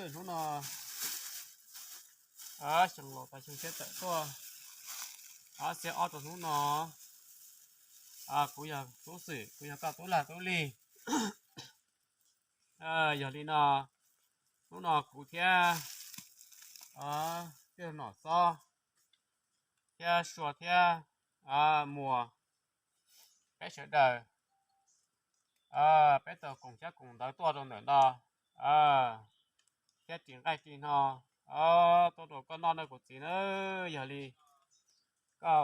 Hnub no xyoo laus tas xyoo tshiab tawm tuaj, xiab ob rau hnub no, kuv yog tub xwm, kuv yog koj tub lag tub lig. Yog li no, hnub no kuv thiab tij laug Nom Xob thiab Sua thiab Muas, peb sawv daws, peb tau koom xyab koom ntawv tuaj rau ntawm no, thiab ris nqaij ris hno tuaj rau koj noj na kuv txiv na. Yog li koj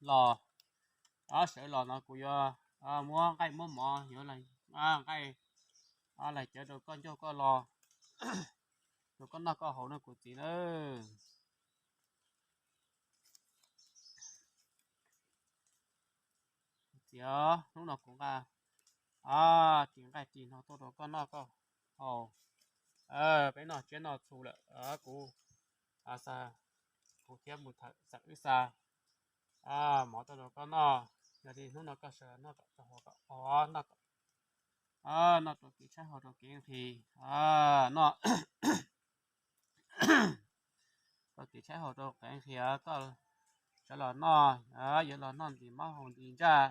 los, sawv los no kuv yuav muab nqaij muab mov, yuav nqaij los cawv rau koj ncauj koj lo, rau koj noj koj haus na kuv txiv na. Txiv, hnub no kuv nqa ris nqaij ris hno tuaj rau koj noj koj haus. Peb noj tsiab noj txhu lawm, kuv, kuv thiab mus thawm xam wb xa mov tuaj rau koj noj. Yog li hnub no koj sawv noj kom txog haus kom qog, noj kom, noj rau kev tshaib haus rau kev nqhis, noj rau kev tshaib haus rau kev nqhis, koj sawv los noj, yuav los noj ntim mab haus ntim ntsaj,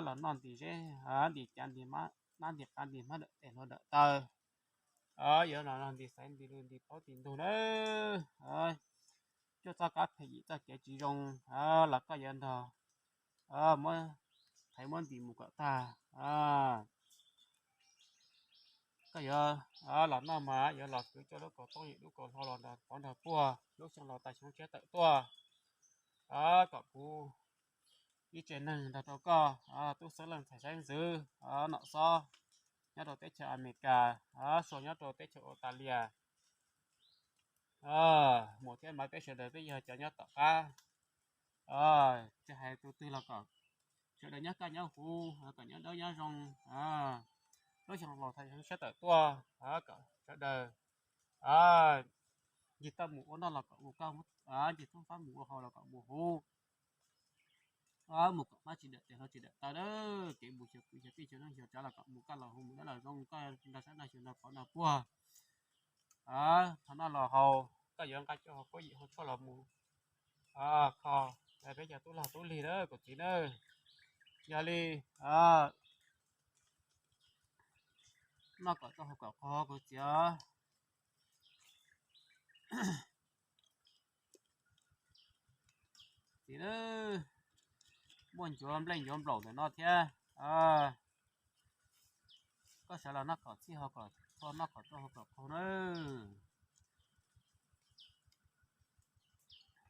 los noj ntim zeb ntim cav ntim nab ntim qav ntim hmab dawm tes hluav dawm taw, yuav los ntim xaiv ntim lw ntim plaub ntim ntug na. Cuaj txoj kab phem yim txoj kev tsis zoo los koj yuav nrog muab thaiv muab ntim mus kom tag. Koj yuav los noj mas yuav los kwv cuaj lub kaus toob yim lub kaus hlau los nrog pov nrog puag lub xyoo laus tas xyoo tshiab tawm tuaj, kom kuv ib tsev neeg nrog rau koj tub xeeb leej ntxhais xeeb ntxwv Nom Xob nyob rau teb chaws Amelikas, Sua nyob rau teb chaws Australia, Muas thiab Maiv peb sawv daws peb yog cov nyob tom qab, tsis hais tus twg los kom sawv daws nyob kaj nyob huv, kom nyob dawb nyob zoo, lub xyoo laus tas xyoo tshiab tawm tuaj kom sawv daws ncig toj mus ua noj los kom mus kaj, ncig toob fab mus ua haus los kom mus huv, mus kom hmab tsis dawm tes hluav tsis dawm taw, kev mus xyuas kwv xyuas tij xyuas neej xyuas tsav los kom mus kaj los huv mus dawb los zoo, koj nrog sab nrog xyuas nrog pov nrog puag, thaum noj los haus koj yuav nqa cuaj hau kub yim hau tshuaj los mus kho peb cov tub lag tub lig na kuv txiv na. Yog li noj kom txo haus kom qog kuv txiv. Txiv, muaj ncuav nplej ncuav nplaum ntawm no thiab, koj sawv los noj kom txhij haus kom txo, noj kom txo haus kom qog na.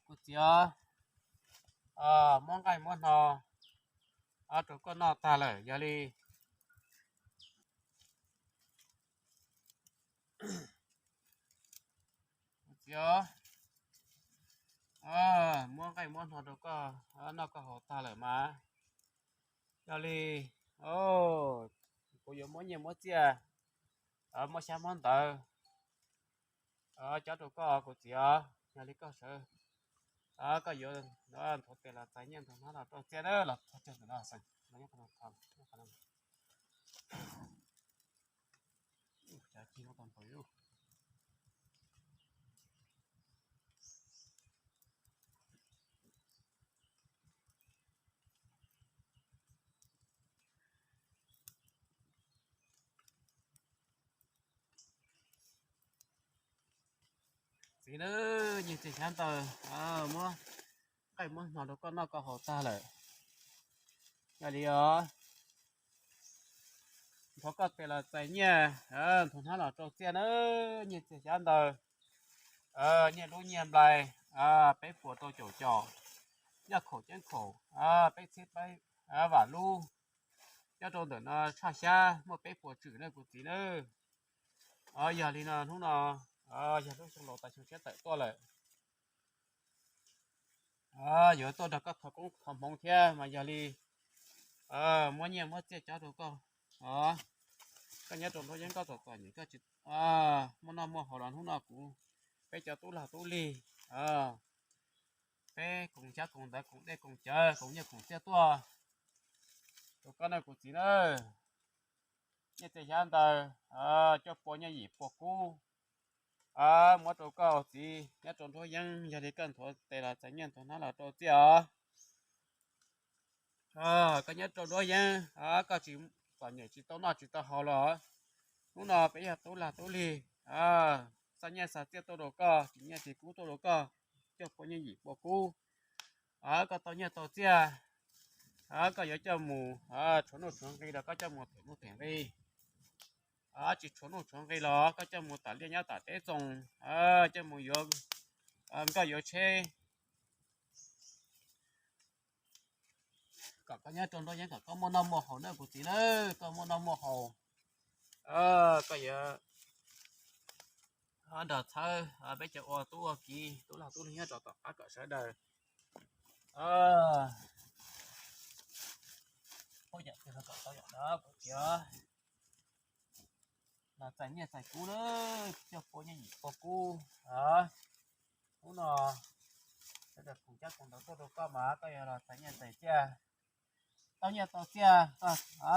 Kuv txiv, muab nqaij muab hno rau koj noj tag lawm, yog li kuv txiv, muab nqaij muab hno rau koj noj koj haus tag lawm mas, yog li kuv yuav muab nyiaj muab txiaj, muab xyab muab ntawv cob rau koj kuv txiv os. Yog li koj sawv, koj yuav nthuav tes los txais nyiaj, nthuav hnab los rau txiaj na, los txog ntawm no xeem. Txiv na, nyiaj txiag xyab ntawv muab nqaij muab hno rau koj noj koj haus tag lawm. Yog li os, nthuav koj tes los txais nyiaj, nthuav hnab los rau txiaj na. Nyiaj txiag xyab ntawv, nyiaj lub nyiaj nplai, peb puas rau caum caum, yaj khaum ceeb khaum, peb txhiab peb vam lub, nyob rau ntawm no tshaj xyab muaj peb puas tswm na kuv txiv na. Yog li no hnub no yog lub xyoo laus tas xyoo tshiab tawm tuaj lawm, yuav tuaj nrog koj thov koob thov hmoov thiab mas yog li muab nyiaj muab txiaj cob rau koj. Koj nyob rau nruab yeeb koj txom txom nyem koj tsis muaj noj muaj haus los hnub no kuv, peb cov tub lag tub lig, peb koom xyab koom ntawv koom dej koom cawv koom nyiaj koom txiaj tuaj rau koj na kuv txiv na. nyiaj txiag xyab ntawv, cuaj pua nyiaj yim pua kub, muab rau koj txiv nyob rau nruab yeeb, yog li koj nthuav tes los txais nyiaj nthuav hnab los rau txiaj os. Koj nyob rau nruab yeeb, koj tsis txom nyem tsis tau noj tsis tau haus los, hnub no peb yog tub lag tub lig, xa nyiaj xa txiaj tuaj rau koj, tsis nyiaj tsis kub tuaj rau koj, cuaj pua nyiaj yim pua kub, koj tau nyiaj tau txiaj, koj yuav coj mus tshuav nuj tshuav nqi los koj coj mus them nuj them nqi, tsis tshuav nuj tshuav nqi los koj coj mus tam liaj nyob tam teb txoos, coj mus yuav nkoj yuav tsheb, kom koj nyob rau nruab yeeb kom koj muaj noj muaj haus na kuv txiv na, koj muaj noj muaj haus, koj yuav nrog txhawb peb cov ua tub ua kiv tub lag tub lig nyob rau tom qab kom sawv daws, kuv txiv, los txais nyiaj txais kub na, cuaj pua nyiaj yim pua kub, hnub no sawv daws khoom cab khoom ntawv tuaj rau koj mas koj yuav los txais nyiaj txais txiaj, tau nyiaj tau txiaj,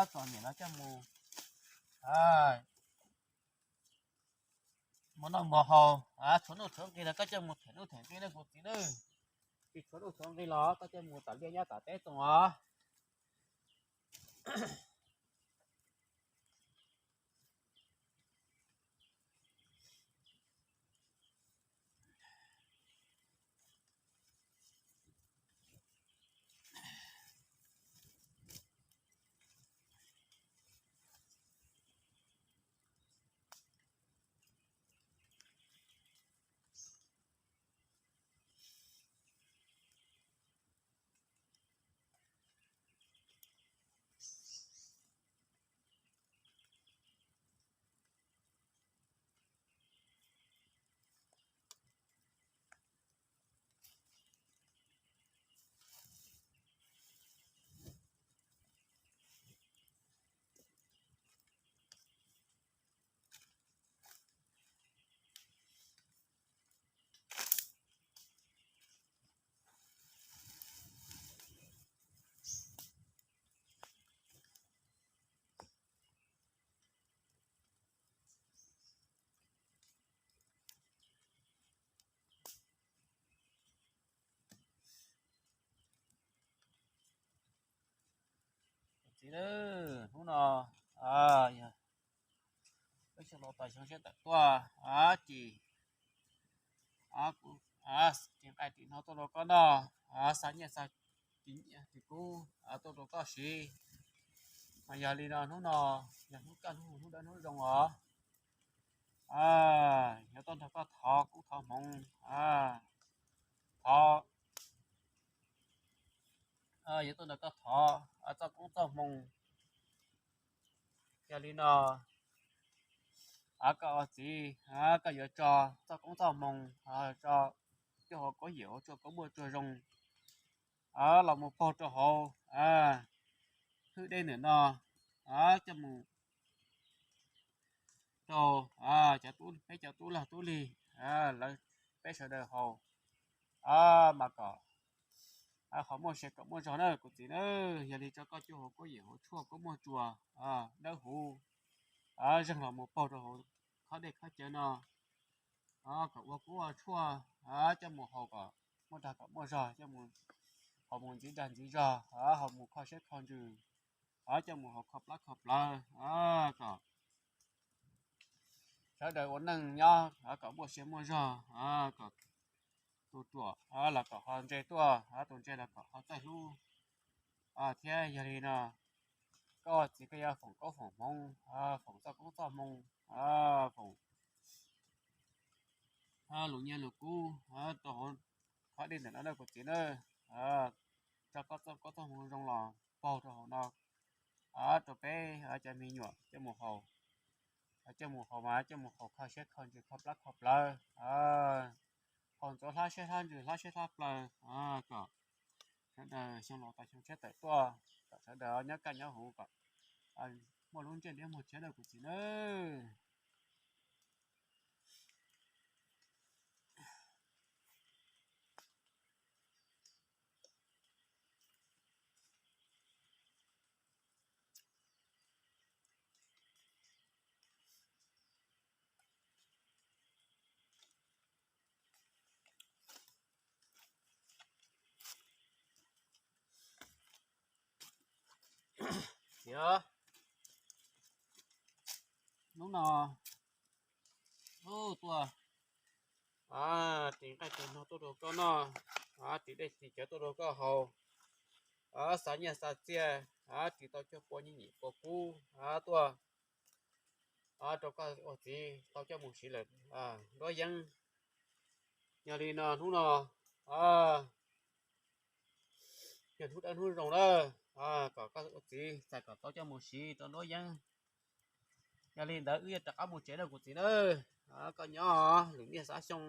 txom nyem los coj mus muaj noj muaj haus, tshuav nuj tshuav nqi los koj coj mus them nuj them nqi na kuv txiv na, tsis tshuav nuj tshuav nqi los koj coj mus tam liaj nyob tam teb txoos os. Txiv, hnub no peb xyoo laus tos xyoo tshiab tawm tuaj, ces kuv ris nqaij ris hno tuaj rau koj noj, xa nyiaj xa ris kub tuaj rau koj siv. Mas yog li no hnub no yog hnub kaj hnub hnub dawb hnub zoo os. Yuav tuaj nrog koj thov koob thov hmoov, thov, yuav tuaj nrog koj thov txoj koob txoj hmoov. Yog li no, koj ua txiv, koj yuav tso txoj koob txoj hmoov, tso cuaj hauv koob yim hauv tshuaj koob muaj tsuag zoo los mus paug rau hauv hwj dej ntawm no, coj mus rau peb cov tub lag tub lig, lawv peb sawv daws haus, mas kom qhov muaj sia kom muaj zog na kuv txiv na. Yog li tso koj cuaj hauv koob yim hauv tshuaj koob muaj tsuag dawb huv zeeg los mus paug rau hauv khob dej khob cawv no, kom ua kub ua tshuaj coj mus haus kom muaj dag kom muaj zog, coj mus haus mus ntxiv dag ntxiv zog, haus mus kho siab kho ntsws, coj mus haus kho plab kho plawv, kom sawv daws ua neej nyob kom muaj sia muaj zog, kom tus ruam los kom ho ntse tuaj, tus ntse los kom ho txawj hlub. Thiab yog li no, koj txiv koj yuav foom koob foom hmoov, foom txoj koob txoj hmoo, foom lus nyiaj lus kub rau hauv khob dej ntawm no na kuv txiv na. Tso koj txoj koob txoj hmoo zoo los paug rau hauv no rau peb cov me nyuam coj mus haus, coj mus haus mas coj mus haus kho siab kho ntsws kho plab kho plawv, haus ntxuav hlab siab hlab ntsws hlab siab hlab plawv, kom sawv daws xyoo laus tas xyoo tshiab tawm tuaj, kom sawv daws nyob kaj nyob huv kom muaj lub ntsej liab muag tshiab na kuv txiv nawb. Hnub no tuaj ris nqaij ris hno tuaj rau koj noj, ris dej ris cawv tuaj rau koj haus, xa nyiaj xa txiaj, ris tau cuaj pua nyiaj nyim pua kub tuaj rau koj ua txiv tau coj mus siv lawm nruab yeeb. Yog li no hnub no yog hnub dawb hnub zoo lawm, kom koj ua txiv txais kom tau coj mus siv rau nruab yeeb. Yog li ntawd wb yuav rov qab mus tsev na kuv txiv na. Koj nyob lwm niaj xav xyoo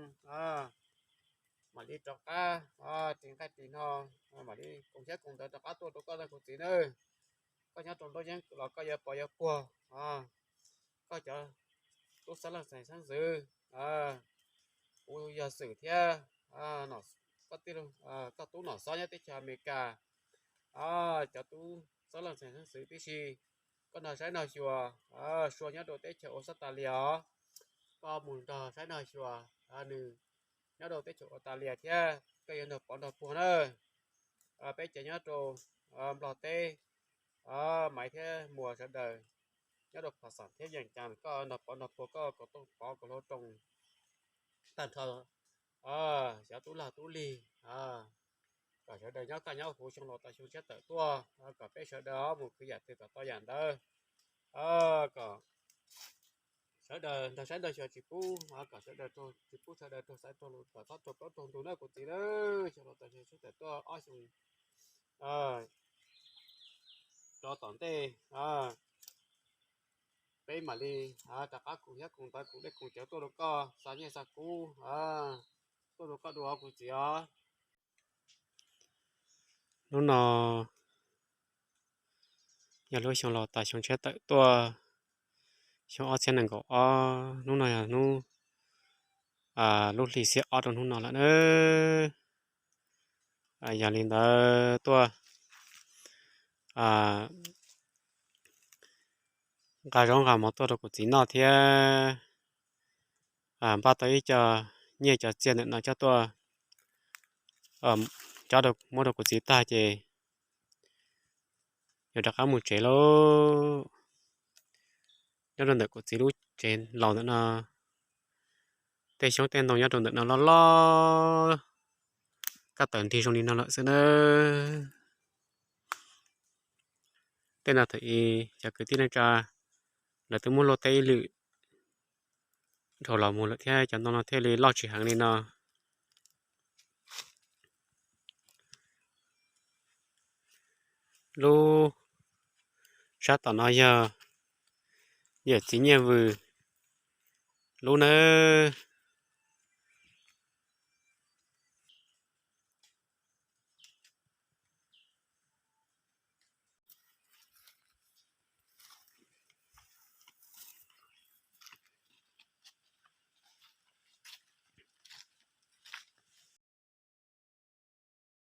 mam li rov qab ris nqaij ris hno, mam li koom siab koom ntawv rov qab tuaj rau koj na kuv txiv na. Koj nyob rau nruab yeeb los koj yuav pov yuav puag, koj cov tub xeeb leej xeem xeeb ntxwv, kuv yog Xwm thiab koj tij, koj tub Nom Xob nyob teb chaws Amelikas, cov tub xeeb leej xeem xeeb ntxwv tib si, koj nrog saib nrog xyuas Sua nyob rau teb chaws Australia os, koj mus nrog saib nrog xyuas nws nyob rau teb chaws Australia thiab koj yuav nrog pov nrog puag na. Peb cov nyob rau Nplog teb, Maiv thiab Muas sawv daws nyob rau Phas Xas thiab Yees Cas koj nrog pov nrog puag koj kom tooj pov kom hluas roos tag nrho, xyov tub lag tub lig, kom sawv daws nyob kaj nyob huv xyoo laus tas xyoo tshiab tawm tuaj, kom peb sawv daws mus khwv yam twg kom tau yam ntawd, kom sawv daws nrog saib nrog xyuas tsis pub, kom sawv daws tsis pub sawv daws raug xaiv raug lus kom txhob raug plaub raug ntug na kuv txiv na. Xyoo laus tas xyoo tshiab tawm tuaj ob xyoo rov tom ntej, peb mam li rov qab koom siab koom ntawv koom dej koom cawv tuaj rau koj xa nyiaj xa kub tuaj rau koj dua kuv txiv os. Hnub no yog lub xyoo laus tas xyoo tshiab tawm tuaj, xyoo ob txhiab nees nkaum ob, hnub no yog hnub lub hli xiab ob rau hnub no lawm na. Yog li ntawd tuaj nqa zaub nqa mov tuaj rau kuv txiv noj thiab npaj tau ib co nyiaj cov txiaj ntawm no coj tuaj, coj muab rau kuv txiv tag ces yuav rov qab mus tsev lauj. Nyob rau ntawm kuv txiv lub tsev laus ntawm no, tej xyoob tej ntoo nyob rau ntawm no loj loj, kaj tawm nrig zoo li no lawm xwb na. Tej no thaum ub cov kwv tij neej tsa lawv twb muab luaj teb ib lwm dhau los mus lawm thiab cov ntoo no thiaj li loj tsis heev li no. Lub sab tom no yog yawm txiv Nyiaj Vws lub nawb.